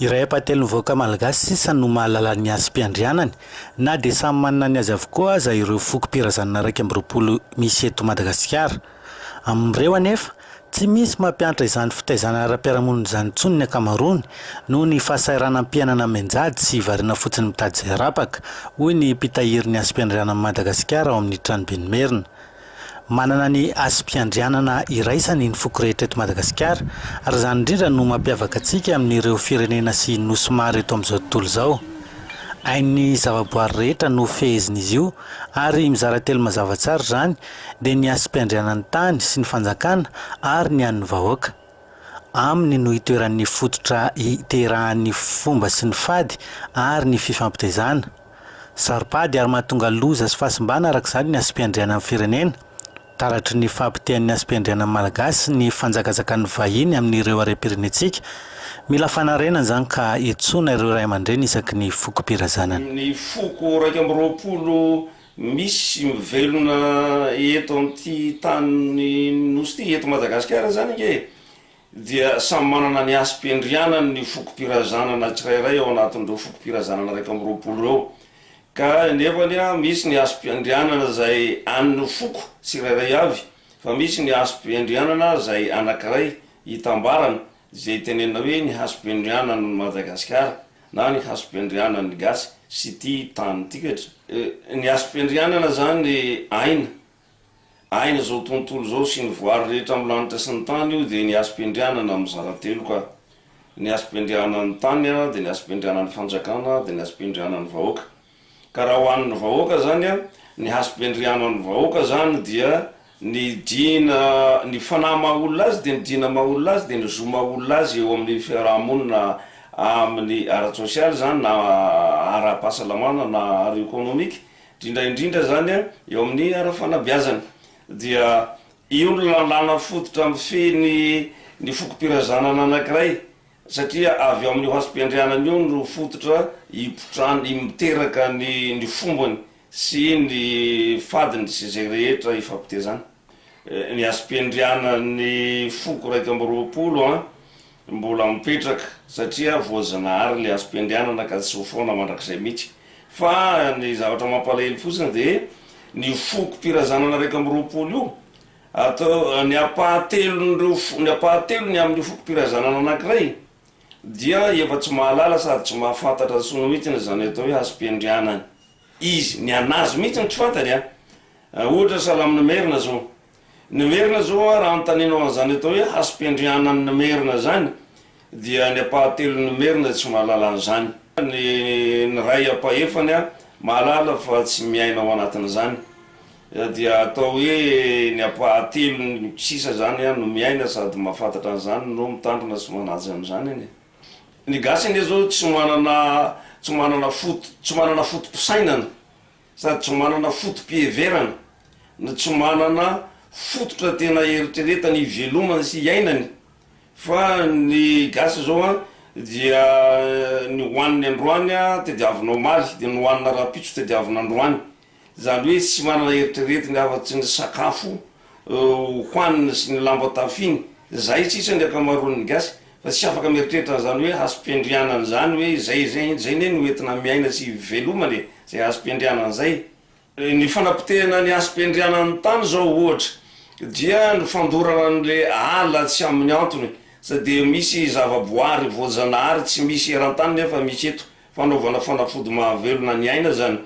Iray ampahatelon'ny vahoaka malagasy sisa no mahalala ny hasim-piandrianany, na dia samy manana ny azy avokoa aza ireo fokom-pirazanana 21 misy eto Madagasikara. Amin'ireo anefa, tsy misy mampiantra izany fitaizana ara-piarahamonina izany intsony ny ankamaroany, noho ny fahasahiranam-piainana mianjady sy variana fotsiny mitady izay harapaka, hoy ny mpitahiry ny hasim-piandrianan'i Madagasikara ao amin'ny Tranoben'i Merina. Manana ny hasim-piandrianana iraisany ny foko rehetra eto Madagasikara, ary izany indrindra no mampiavaka antsika amin'ireo firenena sy nosy maro eto amin'izao tontolo izao. Hain'ny zavaboary rehetra no fehezin'izy io, ary mizara telo mazava tsara izany, dia ny hasim-piandrianan'ny tany sy ny fanjakana ary ny an'ny vahoaka. Aminy no itoeran'ny fototra iterahan'ny fomba sy ny fady ary ny fifampitaizana. Saro-pady ary mahatonga loza sy fahasimbana araka izany ny hasim-piandrianan'ny firenena. Taratry ny fahapotehan'ny hasim-piandrianan'ny Malagasy ny fanjakazakan'ny vahiny amin'ireo harem-pirenentsika. Mila fanarenana izany ka etsoina ireo ray aman-dreny isaky ny fokom-pirazanana. Ny foko 21 misy mivelona eto amin'ity tany nosy ity, eto Madagasikara izany ange e, dia samy manana ny hasim-piandrianany ny fokom-pirazanana tsirairay ao anatin'ireo fokom-pirazanana 21 ireo. Ka nefany misy ny hasim-piandrianana izay an'ny foko tsirairay avy, fa misy ny hasim-piandrianana izay anankiray itambarana, izay tenenina hoe ny hasim-piandrianan'i Madagasikara na ny hasim-piandrianan'ny Gasy sy ity tany ity katra. Ny hasim-piandrianana izany aina, Aina izao tontolo izao sy ny voary rehetra amin'ny lanitra sy ny tany io dia ny hasim-piandrianana mizara telo ka. Ny hasim-piandrianan'ny tany dia ny hasim-piandrianan'ny fanjakana dia ny hasim-piandrianan'ny vahoaka. Ka raha ho an'ny vahoaka zany ny hasim-piandrianan'ny vahoaka zany dia ny dina ny fanahy maha olona azy dia ny dina maha olona azy dia ny zo maha olona azy eo amin'ny fiaraha-monina amin'ny ara-tsosialy zany na ara-pahasalamana na ara-ekonomika Indrindra indrindra izany eo amin'ny ara-fanabeazana dia io no lalàna fototra mifehy ny ny fokom-pirazanana anankiray satria avy ao amin'io hasim-piandrianana io no fototra ipotrany miteraka ny ny fombany sy ny fadiny sy izay rehetra ifampitezana. Ny hasim-piandrianan'ny foko 21 an Mbola mipetraka satria voajanahary le hazom-piandrianana ka tsy ho foana mandrakizay mihitsy. Fa ny zavatra mampalahelo fotsiny de ny fokom-pirazanana 21 io, atao ny ampahatelon'ireo ny ampahatelony amin'ny fokom-pirazanana anankiray dia efa tsy mahalala sady tsy mahafantatra intsony mihitsy izany atao hoe hazom-piandrianana izy, ny an'azy mihitsy no tsy fantany an! Ohatra sahala amin'ny Merina zao, Ny Merina zao a, raha anontanianao an'izany atao hoe hasim-piandrianan'ny Merina zany dia ny ampahatelon'ny Merina tsy mahalala an'izany. Ny ny ray ampahefany a mahalala fa tsy miaina ao anatin'izany. Dia atao hoe ny ampahatelony sisa zany a no miaina sady mahafantatra an'izany no mitandrina sy manaja an'izany anie. Ny gasy anie zao tsy manana tsy manana foto tsy manana foto-pisainana. Sady tsy manana foto-piheverana no tsy manana fototra tena eritreretany hivelomany sy hiainany fa ny gasy zao an dia ny hohaniny androany tediavina omaly dia ny hohanina rahampitso tediavina androany, zany hoe tsy manana eritreretiny afa-tsy ny sakafo hohaniny sy ny lamba tafiny, zay sisa ny ankamaroan'ny gasy fa tsy afaka mieritreritra an'izany hoe hasim-piandrianana izany hoe izay izay izay anie no entina miaina sy hivelomana e, izay hasim-piandrianana izay. Ny fanapotehana ny hasim-piandrianan'ny tany izao ohatra dia ny fandorana an'le ala tsy amin'ny antony, sady misy zava-boary voajanahary tsy misy eran-tany nefa misy eto, Fanaovana fanafody mahavelona ny aina zany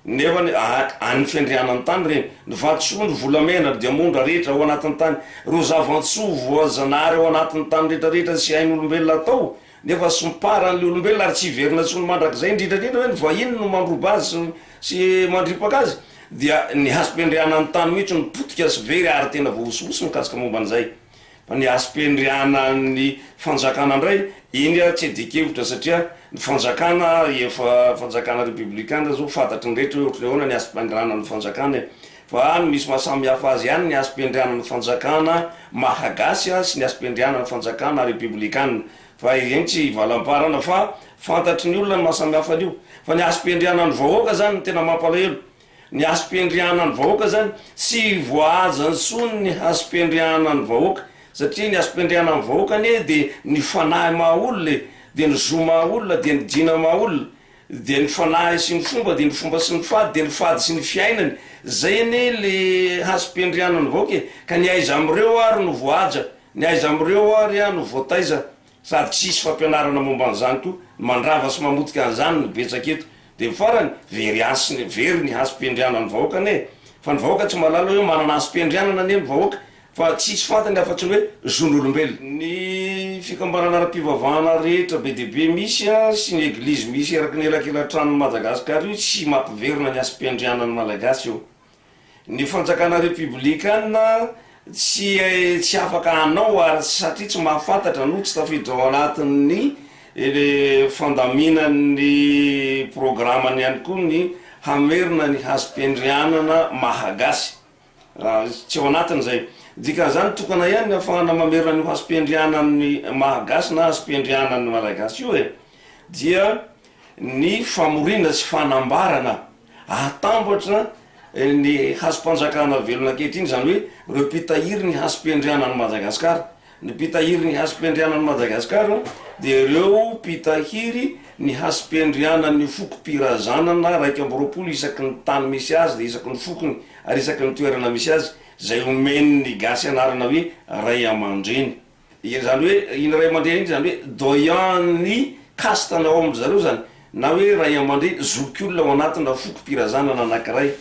nefa ny any fiandrianan'ny tany ireny, ny vatosoa, ny volamena, ny diamondra rehetra ao anatin'ny tany, ireo zava-tsoa voajanahary ao anatin'ny tany rehetra rehetra tsy hain'olombelona atao nefa somparan'ilay olombelona ary tsy hiverina intsony mandrakizay, indrindra indrindra hoe ny vahiny no mandroba azy sy sy mandripaka azy dia ny hasim-piandrianan'ny tany mihitsy no potika sy very ary tena voahosihosy mikasika momba an'izay. Fa ny hasim-piandrianan'ny fanjakana indray, iny tsy iadian-kevitra satria ny fanjakana efa fanjakana repoblikana zao fantatry ny rehetra hoe ohatry ny ahoana ny hasim-piandrianan'ny fanjakana e! Fa any misy maha samy hafa azy ihany ny hasim-piandrianan'ny fanjakana maha-gasy sy ny hasim-piandrianan'ny fanjakana repoblikana. Fa ireny tsy hivalamparana fa fantatry ny olona ny maha samy hafa an'io. Fa ny hasim-piandrianan'ny vahoaka zany no tena mampalahelo. Ny hasim-piandrianan'ny vahoaka zany tsy voahaja intsony ny hasim-piandrianan'ny vahoaka satria ny hasim-piandrianan'ny vahoaka anie de ny fanahy maha olona e! dia ny zo maha olona, dia ny dina maha olona, dia ny fanahy sy ny fomba, dia ny fomba sy ny fady, dia ny fady sy ny fiainany. Zay anie le hasim-piandrianan'ny vahoaka e! Ka ny aiza amin'ireo ary no voahaja, ny aiza amin'ireo ary no voataiza? Sady tsisy fampianarana momba an'izany koa, ny mandrava sy mamotika an'izany no betsaka eto. Dia ny farany, very hasina, very ny hasim-piandrianan'ny vahoaka anie. Fa ny vahoaka tsy mahalala hoe manana hasim-piandrianana anie ny vahoaka, fa tsisy fantany afa-tsy ny hoe zon'olombelona. Ny fikambanana ara-pivavahana rehetra be dia be misy sy ny eglizy misy eraky ny elakelan-tranon'i Madagasikara io tsy mampiverina ny hasim-piandrianan'ny Malagasy io. Ny fanjakana repiblikana tsy tsy afaka hanao ary satria tsy mahafantatra no tsy tafiditra ao anatin'ny fandaminan'ny programany ihany koa ny hamerina ny hasim-piandrianana maha-gasy. Tsy ao anatiny izay. Dikan'izany tokana ihany ny ahafahana mamerina an'io hasim-piandrianan'ny maha-gasy na hasim-piandrianan'ny Malagasy io e! Dia ny famoriana sy fanambarana Atambatra ny hasim-panjakana velona ankehitriny, izany hoe ireo mpitahiry ny hasim-piandrianan'i Madagasikara. Ny mpitahiry ny hasim-piandrianan'i Madagasikara dia ireo mpitahiry ny hasim-piandrianan'ny fokom-pirazanana 21 isaky ny tany misy azy dia isaky ny fokony ary isaky ny toerana misy azy, izay omen'ny gasy anarana hoe raiamandreny. Izany hoe iny ray aman-dreny iny izany hoe doyen-n'ny caste-ny ao amin-dry zareo izany, na hoe ray aman-dreny, zokiolona ao anatina fokom-pirazanana anankiray.